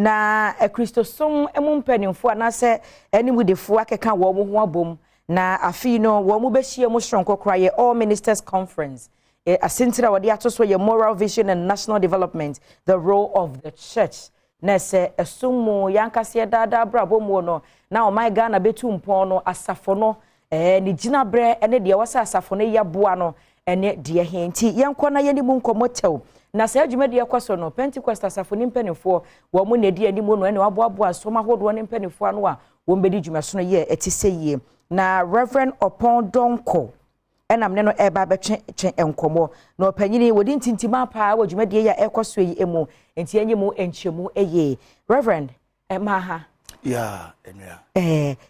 Na Kristosom mu mpanimfoɔ anaasɛ animdefoɔ akeka wɔn ho abom na afei no wɔn bɛhyia mu soronko koraa yɛ All Ministers Conference. Asentire a wɔde ato so yɛ Moral Vision and National Development, the Role of the Church. Na sɛ ɛsom mu yɛankaseɛ daadaa abrabɔ mu no na ɔman Ghana bɛtu mpɔn no, asafo no ne gyinaberɛ ne deɛ wɔsɛ asafo no yɛboa no ne deɛ he nti yɛnkɔ na yɛne mu nkɔmmɔ tɛw. Na saa dwumadie kɔ so no, Pentecost asafo ne mpanimfoɔ wɔn mu na edi anim no ɛna waboaboa asom ahodoɔ ne mpanimfoɔ ano a wɔn bɛdi dwumasono yɛ ɛte sɛ yie. Na Reverend Ɔpɔn Dɔnkɔ ɛnam ne no ɛreba abɛtwe twe nkɔmmɔ, na ɔpanyini wɔde ntintima paa wɔ dwumadie yi a ɛkɔ so yi mu, nti ɛnyɛ mu nkyɛmu yie. Reverend, ɛmaa ha. Yeah, enua.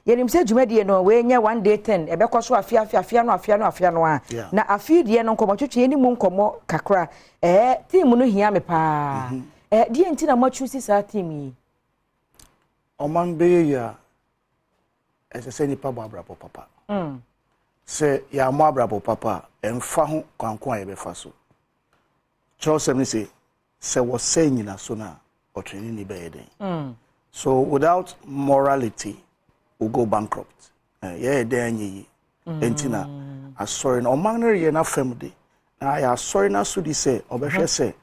Yɛnim sɛ dwumadie no wei nyɛ one day thing, ɛbɛkɔ so afe afe, afea no afea no afea no a. Na afe deɛ no nkɔmmɔtwetwe yɛne mu nkɔmmɔ kakra. Theme no hia me paa. Deɛ nti na moatwu si saa theme yi? Ɔman bɛyɛ yi a, ɛsɛ sɛ nipa bɔ abrabɔ papa. Sɛ yɛammɔ abrabɔ papa a, ɛmfa ho kwanko a yɛbɛfa so. Kyerɛwsɛm no sɛ wɔsɛe nyinaso no a, ɔtrenini bɛyɛ den. So without morality, we go bankrupt. Yɛyɛ dɛn anyɛ yi? Enti na asɔre no, ɔman no reyɛ n'afam de, na ayɛ asɔre no aso di sɛ ɔbɛhwɛ sɛ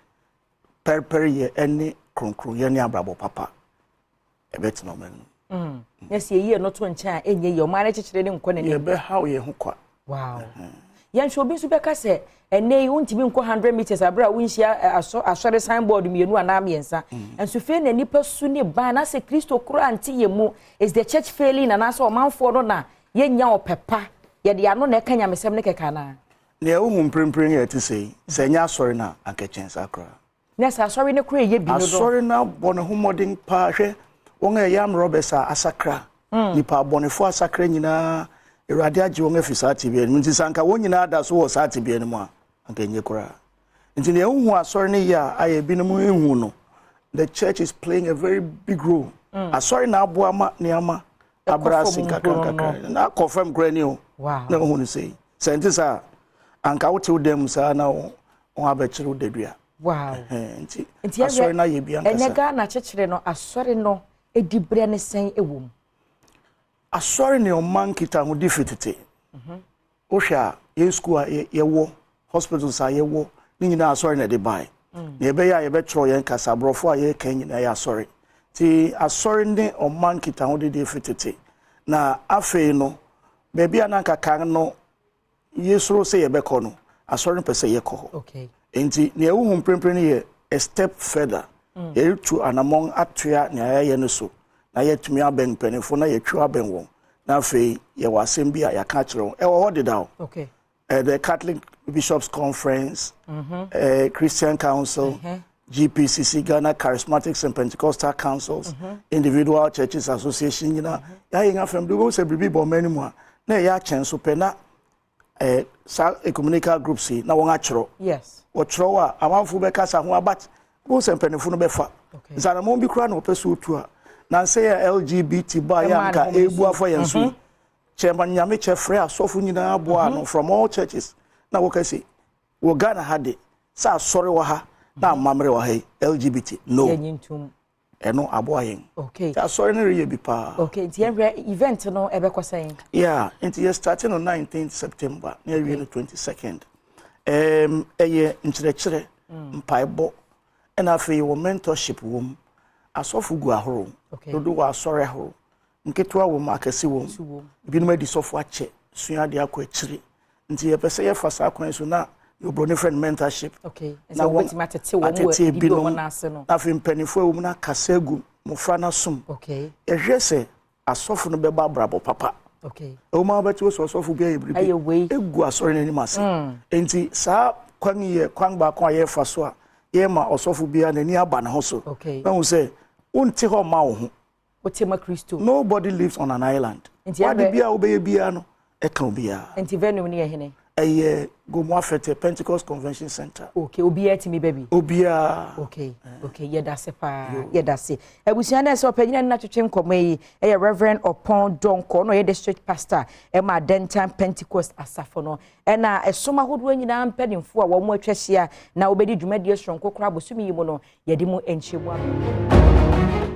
pɛrepɛreyɛ ne kronkronyɛ ne abrabɔ papa ɛbɛtena ɔman no mu. Na sɛ yɛyie no to nkyɛn a, ɛnyɛ yie, ɔman no kyekyere ne nkɔ n'anim. Yɛbɛhaw yɛn ho kwa. Wow. Yɛnhwɛ, obi nso bɛka sɛ ɛnɛ yi wontumi nkɔ 100 meters abere a wonhyia asɔre signboard mmienu anaa mmiɛnsa. Nso fei na nipa su ne ban na sɛ Kristo koraa nte yɛ mu. Is the church failing anaasɛ ɔmanfoɔ no na yɛnya ɔpɛ pa, yɛde ano na ɛka nyamesɛm ne kɛkɛ anaa? Nea wohu mprempren yɛ te sɛ yi, sɛ ɛnyɛ asɔre no a, anka kyɛn saa koraa. Na sɛ asɔre no koraa ɛyɛ bi no do. Asɔre no abɔ ne ho mmɔden paa. Hwɛ wɔn a ɛyɛ amrɔbɛs a asakra, nipa abɔnefoɔ asakra nyinaa, Awurade agye wɔn afi saa tebea no mu. Nti sɛ anka wɔn nyinaa da so wɔ saa tebea no mu a, anka ɛnyɛ koraa. Nti nea wohu asɔre no yɛ a ayɛ ebinom ehu no, the church is playing a very big role. Asɔre na aboa ma nneɛma abra ase nkakra nkakra na akɔ fam koraa ni o. Na wohu no sɛ sɛ nti saa anka wote wo dan mu saa na wɔn abɛkyerɛ wo dadua. Nti asɔre no ayɛ bi ankasa. Ɛnɛ Ghana kyekyere no, asɔre no edi berɛ ne sɛn wɔ mu? Asɔre ne ɔman nkitahodi fi tete. Wohwɛ a, yɛn sukuu a yɛwɔ, hospitals a yɛwɔ ne nyinaa, asɔre na ɛde bae. Na yɛbɛyɛ a yɛbɛtwerɛ yɛn kasa aborɔfo a yɛreka nyinaa yɛ asɔre. Nti asɔre ne ɔman nkitahodi deɛ fi tete. Na afei no, baabi a na anka kan no yɛsoro sɛ yɛbɛkɔ no, asɔre no pɛ sɛ yɛkɔ hɔ. Nti nea ɛwohu mprempren no yɛ a step further. Yɛretu anammɔn atoa nea yɛayɛ no so na yɛatumi abɛn mpanimfoɔ na yɛtwi abɛn wɔn. Na afei yɛwɔ asɛm bi a yɛaka akyerɛ wɔn, ɛwɔ hɔ dedaw. The Catholic Bishops Conference, Christian Council, GPCC, Ghana Charismatics and Pentecostal Councils, Individual Churches Association nyinaa yɛayɛ yɛn afɛm de. Wobɛhu sɛ biribi bɔ ɔman no mu a, na ɛyɛ akyɛn so pɛ na saa ecumenical groups yi na wɔn atwerɛ. Wɔtwerɛ a, amanfoɔ bɛkasa ho abat, wobɛhu sɛ mpanimfoɔ no bɛfa nsanamɔn bi koraa na wɔpɛ so otu a nansɛ yɛ LGBT ba yɛ Ɛmaa anka ne ho ebu so. Afa yɛn so yi, Chairman Nyame kyɛ frɛ asɔfo nyinaa boa ano from all churches na wɔka sɛ wɔ Ghana ha de, sɛ asɔre wɔ ha na amammerɛ wɔ ha yi, LGBT no. Yɛnyi ntom. Ɛno aboa yɛn. Nti asɔre no reyɛ bi paa. Okay, nti yɛhwɛ event no, ɛbɛkɔ sɛn? Yeah, nti yɛ start no 19th September na yɛwie no 22nd. Ɛyɛ nkyerɛkyerɛ, mpaebɔ, ɛna afei wɔ mentorship wɔ mu. Asɔfo gu ahorow dodo wɔ asɔre ahorow, nketewa wɔ mu, akɛse wɔ So mu. Wɔ mu. Ebinom adi sɔfo akyɛ, sua adeɛ akɔ akyire, nti yɛpɛ sɛ yɛfa saa kwan so na oburoni frɛ no mentorship. Na Na wɔbɛtumi atete wɔn wɔ atete bibi ebinom. wɔn ase no. Na afei mpanimfoɔ a ɛwɔ mu no akasa agu mmɔfra no asom. Yɛhwɛ sɛ asɔfo no bɛbɔ abrabɔ papa. Ɛwɔ mu a, wobɛte wɔ sɛ ɔsɔfo bi ayɛ biribi Ayɛ wei. egu asɔre no anim ase. Nti saa kwan yi yɛ kwan baako a yɛfa so a yɛma ɔsɔfo biara n'ani aba ne ho so. Na hu sɛ wonte hɔ mma wo ho. Wote ma Kristo. Nobody lives on an island. Nti wade yɛhwɛ bi a wobɛyɛ biara no, ɛka obiara. Nti venue no yɛ hene? Ɛyɛ Gomoa Fetteh Pentecost Convention Center. Okay, obiara tumi ba bi? Obiara. Okay, yɛda ase paa, yɛda ase. Abusua no, ɛsɛ ɔpanyin no natwetwe nkɔmmɔ yi ɛyɛ Reverend Ɔpɔn Dɔnkɔ na ɔyɛ district pastor ɛma Adentan Pentecost asafo no, ɛna ɛsom ahodoɔ nyinaa mpanimfoɔ a wɔn atwa ahyia na wɔbɛdi dwumadie soronko koraa bosome yi mu no, yɛde mu nkyɛmu ama.